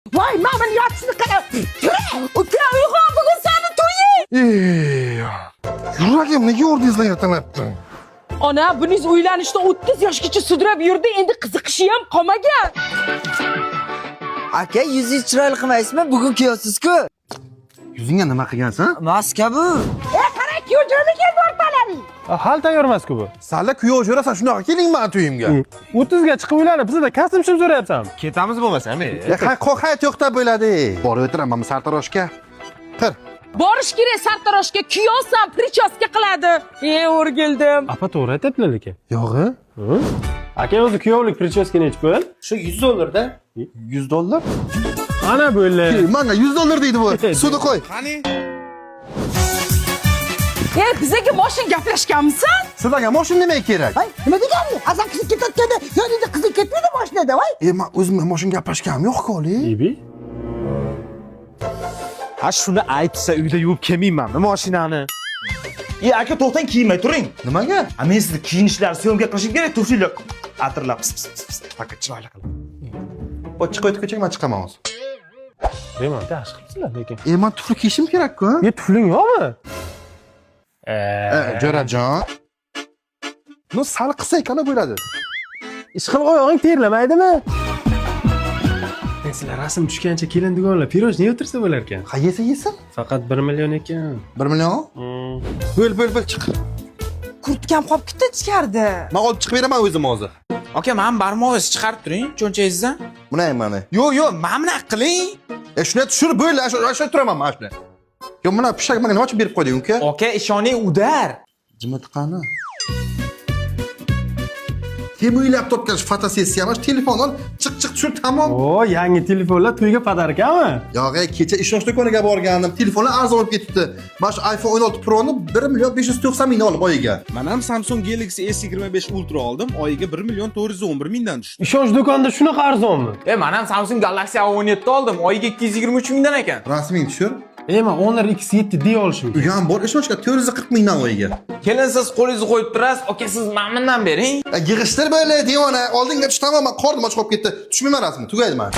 Voy, mana buni yotishini qara. Uka, uyg'on, bugun sani to'ying. Yuragim nega urdingizlar ertalabdan? Ona, buningiz uylanishda 30 yoshgacha sudrab yurdi, endi qiziqishi ham qolmagan. Aka, yuzingiz chiroyli qilmaysizmi? Bugun kuyovsiz-ku. Yuzingga nima qilgansan? Maska bu. E, qara, kuyov jo'ra keldi o'rtalaring. Hali tayyor emas-ku bu. Salla kuyov jo'rasan, shunaqa keling mani to'yimga. 30 ga chiqib uylanib, bizda kostyum shim so'rayapsan. Ketamiz bo'lmasam, e. E, hay to'xtab bo'ladi. Borib o'tiraman mana sartaroshga. Qir. Borish kerak sartaroshga, kuyovsan, причёска qiladi. E, o'rgildim. Apa to'g'ri aytyaptilar lekin. Yo'g'i? Aka, o'zi kuyovlik причёска nechi pul? Shu 100 dollarda. 100 dollar? Ana bo'ldi. Manga 100 dollar deydi bu. Suvni qo'y. E, bizaga moshin gaplashganmisan? Sizlarga mashina nimaga kerak? Voy, nima degani? Hasan qizi ketayotganda yonida qizi ketmaydi mashinada, voy. E, men o'zimga mashina gaplashganim yo'q-ku, oli. Ibi. Ha, shuni aytsa uyda yuvib kelmaymanmi mashinani? E, aka, to'xtang, kiyinmay turing. Nimaga? A, men sizni kiyinishlarni syomka qilishim kerak, tuflilar atirlab pis pis pis pis. Faqat chiroyli qilib. Bu chiqib o'tib ko'chaga men chiqaman hozir. Remont yaxshi qilibsizlar lekin. E, men tufli kiyishim kerak-ku. E, tufling yo'qmi? E, Jo'rajon. Ну, sal qilsa ekan bo'ladi. Ishqilib oyog'ing terlamaydimi? Sizlar rasm tushgancha kelin dugonlar pirojniy o'tirsa bo'lar ekan. Ha, yesa yesin. Faqat 1 million ekan. 1 million? Bo'l, bo'l, bo'l, chiq. Kurtkam qolib ketdi ichkarida. Men olib chiqib beraman o'zim hozir. Aka, mana barmog'ingizni chiqarib turing cho'ntagingizdan. Buni ham mana. Yo'q, yo'q, mana bunaqa qiling. E, shuni tushirib bo'l, shu turaman mana shuni. Yo, mana pishak menga nima uchun berib qo'yding uka? Aka, ishoning, udar. Jimitqani. Kim o'ylab topgan shu fotosessiya emas, telefon ol, chiq chiq tushir tamom. O, yangi telefonlar to'yga подарка mi? Yo'q, e, kecha ishonch do'koniga borgandim. Telefonlar arzon bo'lib ketibdi. Mana shu iPhone 16 Pro'ni 1 million 590 mingdan olib oyiga. Man ham Samsung Galaxy S25 Ultra oldim, oyiga 1 million 411 mingdan tushdi. Ishonch do'konida shunaqa arzonmi? E, man ham Samsung Galaxy A17 oldim, oyiga 223 mingdan ekan. Rasming tushir. E, men Honor X7D olishim kerak. U ham bor ishonchga 440 mingdan oyiga. Kelin, siz qo'lingizni qo'yib turasiz, aka, siz mana bundan bering. E, yig'ishtir bo'ldi, devona. Oldinga tush tamom, man qornim och qolib ketdi. Tushmayman rasmni, tugaydi man.